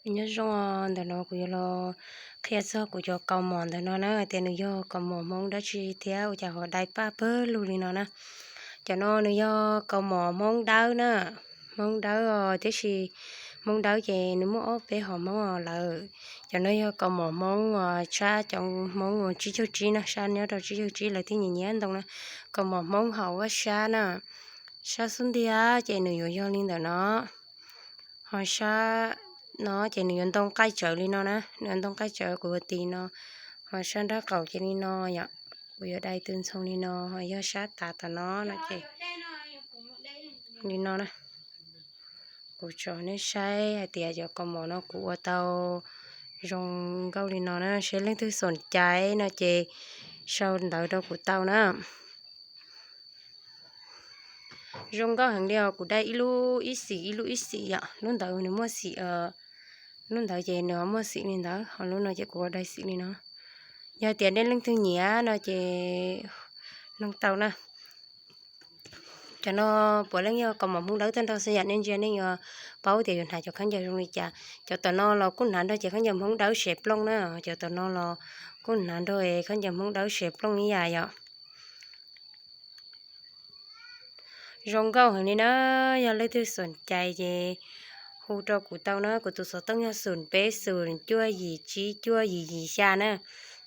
Nyob zoo, ntawm no kuv yuav los qhia txog kuv cov kaus mom ntawm no na, tias nws yog kaus mom Hmoob dab tsi thiab ua cas ho dai paj pawg lug li no na. Cov no nws yog kaus mom Hmoob Dawb na, Hmoob Dawb os, tiam sis Hmoob Dawb ces nws muaj ob peb hom Hmoob os lawm. Cov no yog kaus mom Hmoob os, sab cov Hmoob tsib caug tsib na, sab nyob rau tsib caug tsib lawv thiaj nyiam nyiam ntoo na. Kaus mom Hmoob haum ua sab na, sab xub ntiag ces nws yuav yog li ntawm no. Ho sab no ces nws yuav ntoo qaij tsawv li no na, nws yuav ntoo qaij tsawv kuv ua tis no. Ho sab nraub qaum ces li no yom, kuv yuav dai tw ntxhoo li no, ho yog sab tav tom no no ces li no na. Kuv tso nej saib hais tias cov kaus mom no kuv ua tau zoo nkauj li no na, seb leej twg xoom cai no ces sau ntawv rau kuv tau na. Zoo nkauj heev li os, kuv dai ib lub ib xim ib lub ib xim yom, lub ntawd nws muaj xim, lub ntawd ces nws ho muaj xim li ntawd, ho lub no ces kuv ua dai xim li no. Yog tias nej leej twg nyiam no ces noog tau na. Cov no puav leej yog kaus mom Hmoob Dawb tag nrho xwb yom, nej ntsia nej yuav paub tias yuav hnav cov khaub ncaws zoo li cas. Cov tom no los kuj hnav nrog cov khaub ncaws Hmoob Dawb sev plooj na, cov tom no los kuj hnav nrog khaub ncaws Hmoob Dawb sev plooj ib yam yom. Zoo nkauj heev li na, yog leej twg xoom cai ces hu rau kuv tau na, kuv tus xov tooj yog xum peb xum cuaj yim tsib cuaj yim yim xya na,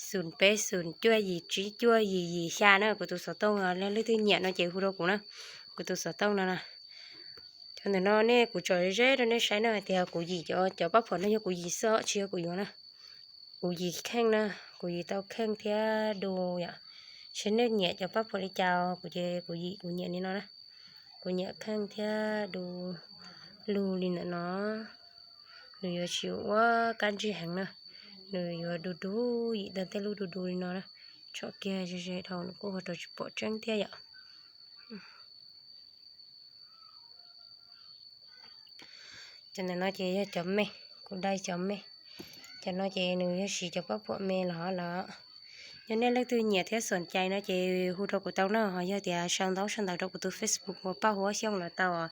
xum peb xum cuaj yim tsib cuaj yim yim xya na, kuv tus xov tooj, yog leej twg nyiam no ces hu rau kuv na, kuv tus xov tooj no na. Cov ntawm no nej kuv tso ze ze rau nej saib na, hais tias kuv yim cov, cov pab phuam no yog kuv yim xwb tsis yog kuv yuav na. Kuv yim kheej na, kuv yim tau kheej thiab du yom. Seb nej nyiam cov pab phuam li cas, kuv ces kuv yim kuv nyiam li no na. Kuv nyiam kheej thiab du lug li ntawm no. Nws yuav tsis ua kab ntsig heev na, nws yuav du du, yim tau tej lub du du li no na. Tsom kiag ze ze dhau nws kuj ua rau tsis pom tseeb thiab yom. Cov ntawm no ces yog cov me, kuv dai cov me. Cov no ces nws yog siv cov pab phuam me los lawm. Yog nej leej twg nyiam thiab xoom cai no ces hu rau kuv tau na, ho yog tias sau ntaub sau ntawv rau kuv tus Facebook uas Paj Huab Xyooj los tau os.